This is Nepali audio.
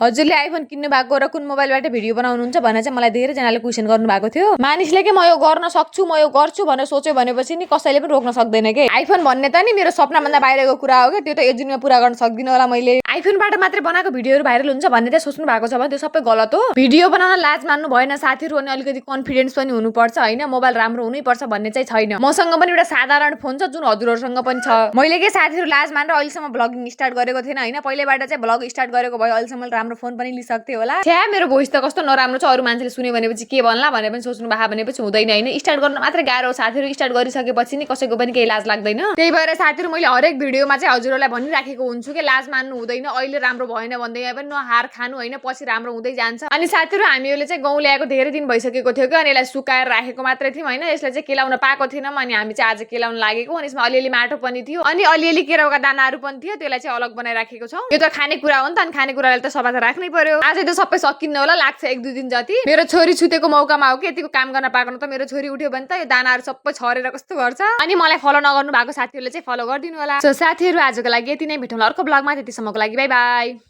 हजुरले आइफोन किन्नु भएको र कुन मोबाइलबाट भिडियो बनाउनुहुन्छ भनेर चाहिँ मलाई धेरैजनाले क्वेसन गर्नु भएको थियो। मानिसले के म यो गर्न सक्छु म यो गर्छु भनेर सोच्यो भनेपछि नि कसैले पनि रोक्न सक्दैन के। आइफोन भन्ने त नि मेरो सपनाभन्दा बाहिरको कुरा हो के। त्यो त एक दिनमा पूरा गर्न सक्दिन होला मैले। आइफोनबाट मात्रै बनाएको भिडियोहरु भाइरल हुन्छ भन्ने चाहिँ सोच्नु भएको छ भने त्यो सबै गलत हो। भिडियो बनाउन लाज मान्नु भएन साथीहरु, अनि अलिकति कन्फिडेन्स पनि हुनुपर्छ हैन। मोबाइल राम्रो हुनै पर्छ भन्ने चाहिँ छैन। मसँग पनि एउटा साधारण फोन छ जुन हजुरहरुसँग पनि छ। मैले के साथीहरु लाज मानेर अहिलेसम्म ब्लगिङ स्टार्ट गरेको थिएन हैन। पहिलेबाट चाहिँ ब्लग स्टार्ट गरेको भए अहिलेसम्म राम्रो फोन पनि लिइसक्थे होला। छ्या मेरो भोइस त कस्तो नराम्रो छ, अरु मान्छेले सुन्यो भनेपछि के भन्ला भनेर पनि सोच्नु भए भनेपछि हुँदैन हैन। स्टार्ट गर्न मात्र गाह्रो हो साथीहरु, स्टार्ट गरिसकेपछि नि कसैको पनि केही लाज लाग्दैन। त्यही भएर साथीहरु मैले हरेक भिडियोमा चाहिँ हजुरहरुलाई भनिराखेको हुन्छु के लाज मान्नु हुँदैन। अहिले राम्रो भएन भन्दैमा पनि नहार खानु हैन, पछि राम्रो हुँदै जान्छ। अनि साथीहरु हामीहरुले चाहिँ गहुँ ल्याएको धेरै दिन भइसकेको थियो के, अनि यसलाई सुकाएर राखेको मात्रै थियौ हैन। यसलाई चाहिँ केलाउन पाएको थिएनम, अनि हामी चाहिँ आज केलाउन लागेको। अनि यसमा अलिअलि माटो पनि थियो अनि अलिअलि केराउका दानाहरु पनि थियो, त्यसलाई चाहिँ अलग बनाइराखेको छौं। यो त खानेकुरा हो नि त, अनि खानेकुराले त सफा त राख्नै पर्यो। आज त सबै सकिन्न होला, लाग्छ 1-2 दिन जति। मेरो छोरी छुतेको मौकामा हो के यतिको काम गर्न पाएको न त। मेरो छोरी उठ्यो भने त यो दानाहरु सबै छरेर कस्तो गर्छ। अनि मलाई फलो नगर्नु भएको साथीहरुले चाहिँ फलो गर्दिनु होला। सो साथीहरु आजको लागि यति नै, भेटौँला अर्को ब्लगमा। त्यतिसम्मको लागि बाइ बाइ।